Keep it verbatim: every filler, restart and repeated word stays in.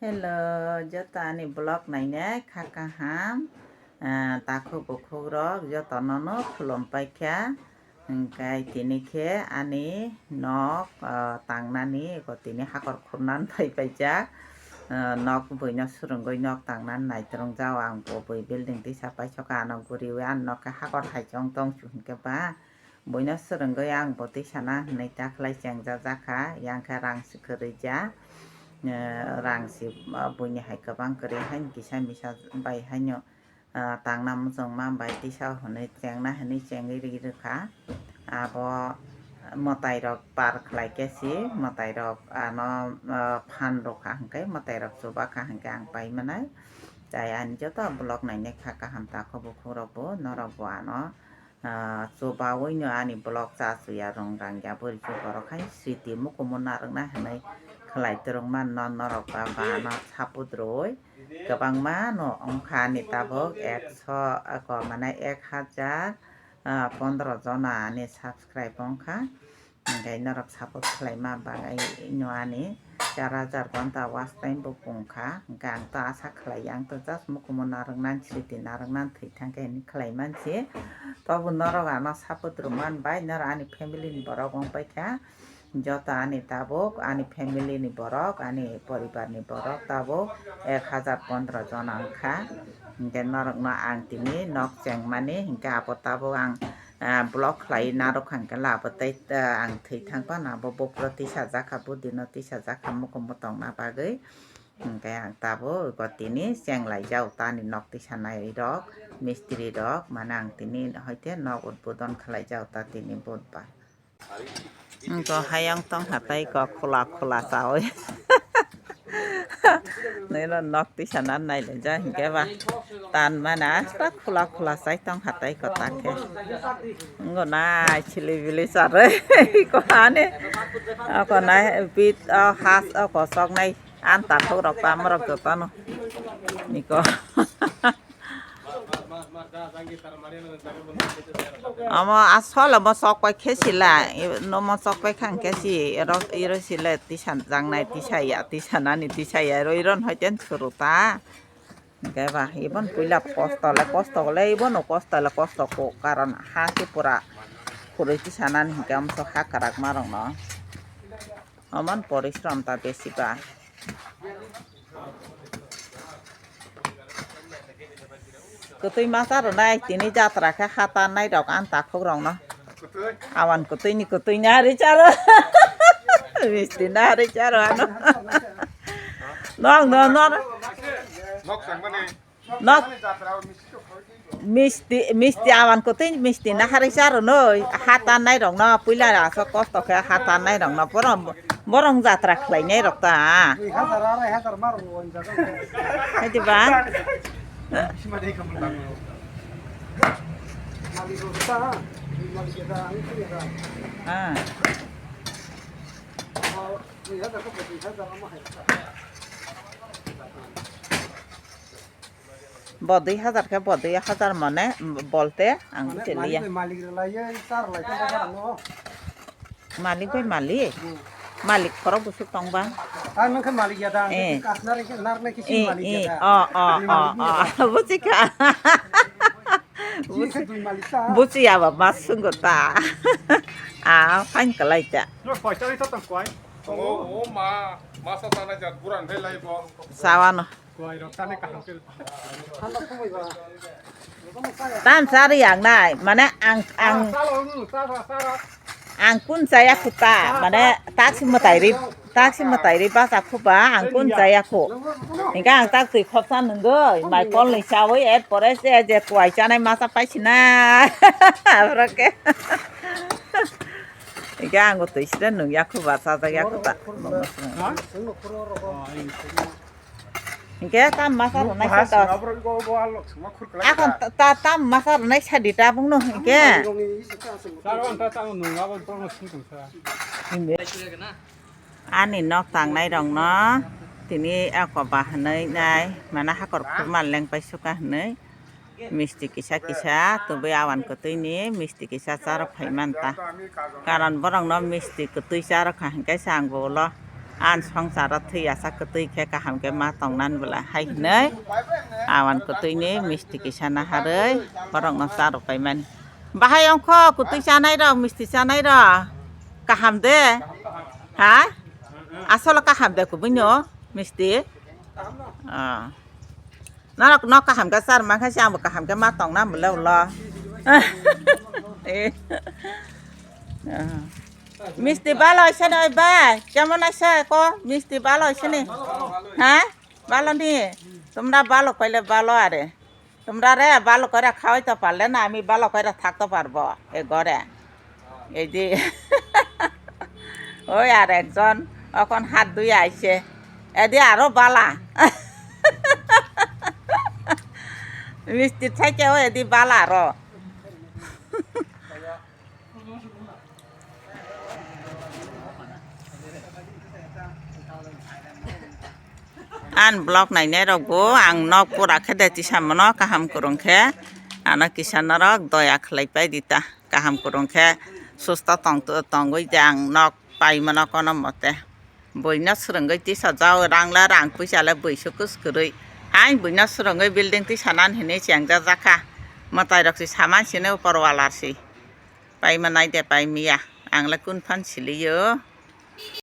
Hello, joto ani vlog nainai kha kaham. Ah, takhuk bukhuk rok joto nono khulum paikha. Hwnkhe tini khe ani nok, ah, tangnani eko tini hakor khurnani phai paijak. Ah, nok buino swrwngwi nok tangnani naitrwngjak ang bo bui building tisa paisokha ano guriwi ani nok khe hakor hai chong tong su hwnkhe ba. Buino swrwngwi ang bo twi sana hwnwi takhlai chengjak jakha, yang khe rang si kwrwi ja. Eh, rang si, ah, buini hai kwbang kwrwi haino kisa misa bai haino, ah, tangna muchungma bai tisa hwnwi chengna hwnwi chengwi ri rwkha. Abo mwtai rok par khlai khe si, mwtai rok ano, ah, phan rwkha hwnkhe mwtai rok chuba kha hwnkhe ang pai mwnai. Tai ani joto vlog nainai kha kaham takhuk bukhuk rok bo norok bo ano ah, chubawino ani vlog cha chuya rwng rang ya bwrwi borok hai sriti mukumu narwkna hwnwi khlai twrwngma no norok ba bano support rwui kwbangma no wngkha ani tabuk ekso ako mane ek hajar, ah, pondro jona ani subscribe wngkha. Hwnkhe norok support khlaima bagwi no ani char hajar ghonta watch time bo pung kha. Hwnkhe ang to asa khlai ya, ang to just mukumu narwknani sriti narwknani thwi thang khe hinwi khlai man si. Tobo norok ano support rwmani bai norok ani family ni borok wng paikha. Joto ani tabuk ani family ni borok, ani poribar ni borok tabuk ek hajar pondro jona wngkha. Hwnkhe norokno ang tini nok chengmani hwnkhe abo tabuk ang ah, vlog khlai narwkha hwnkhe labo tei, ah, ang thwi thang phano abo bopro tisajak kha, budino tisajak kha mukumu tongna bagwi. Hwnkhe ang tabuk tini chenglaijak tani nok tisanai rok, mistri rok, mane ang tini hoite nok udbodon khlaijak ta tini budbar. Hwnkhe hayung tongkha tei kok khula khula chaui. Nino nok tisa na nailaijak hinkhe ba tan mana aswk khula khula chai tongkha tei kwtal khe. Wngkha nai chili bili charwi kwlani. Oko nai bit o has o kosok nai an takhuk rok tamo rok jotono. Niko. Omo asol omo sok pai khe sila, i-, nomo sok pai khang khe si, ero, iro sila tisan jangnai tisaya, tisanani tisaya, ero iron hoiten suru ta. Hingke ba, ibon puila kosto le, kosto le, ibono kosto le, kosto ko, karon ha se pura khurui tisanani hingke amso ha kwrak ma rok no. Oman porishram ta besi ba. Kwtwi masa rwnai tini jatra khe hata nai rok ang takhuk rok no. Awan kwtwi ni kwtwi na ri charo. Misti na ri charo ano. Nok no no. Nok sangmani. Nok misti, misti awan kwtwi misti naharwi charo noi, hata nai rok no puila aswk kosto khe hata nai rok no borok, borok jatra khlai nai rok ta. Dui hajar, arai hajar ma rok wng jago. Hai di ba? Ah. Bo dui hajar khe bo dui hajar mone bolte ang mane buji liya. Malik bai malik rwlaiwi char lai khe bo borok no. Malik bai malik? Hmm. Malik khorok bwswk tong ba? Ang nung khe malik ya da, ang khe kasna rwkhe narwknai khe si malik ya da. Eh, eh, o, o, o, o, buji kha. Chini khe dui malik ta. Buji ya ba mas swngo ta. Ah, fine kalai ta. Lo koi chari to tong koi. O, o ma, masa ta na jat buran phai lai bo. Sawano. Tam sari ang nai, mane ang, ang, ang kun chaya khuta, mane taksi mwtai ri, taksi mwtai ri basa khuba ang kun chaya khu. Hingke ang tak twi khopsa nungoi, mai kol ni chawi, er pore se je kwai chanai masa paisina. Abrake. Hingke ang twi sida nungya khuba, sajak ya khuta. Hingke tam masa rwnai sa to. Akon ta, ta, tam masa rwnai sa di tabung no hingke. Ani nok tangnai rok no tini ako ba hwnwi nai mana hakor khurma leng pai suka hwnwi. Misti kisa kisa tubui awan kwtwini misti kisa charwk phai manta. Karon borokno misti kwtwi charwkha hinkhe se ang bo ulo Ang songsaro thwi asa kwtwi khe kaham khe ma tongnan bwla hai hinwi awan kwtwini misti kisa naharwi borokno charwk paimani. Bahai ongkho kwtwi chanai rok, misti chanai rok kaham de? Ha? Asolo kaham de kubui no misti? Ah. Norok no kaham khe char mankha se, angbo kaham khe ma tongna bwle ulo. Eh. Misti balo aise ni oi bai? Kemon aise ko? Misti balo aise ni? Ha? Balo ni? Tumra balo koile balo are. Tumra re balo kore khawai to parle na, ami balo kore thak to parbo e gore. Ei de. Oi ar ekjon okon hat dui aise. Edi aro bala. Misti thaike o edi bala aro. Ang vlog nainai rok bo ang nok pura khe de tisa mono kaham kwrwng khe ano kisa norok doya khlai pai di ta, kaham kwrwng khe susto tong tongwi de ang nok pai mono kono mote. Buino swrwngwi tisa jao, rang le rang, puisa le buisu kus kwrwi. Hai buino swrwngwi building tisa nan hinwi chengja jakha. Mwtai rok si saman sini upor walar si. Pai manai de pai miya. Ang le kun phan siliyo.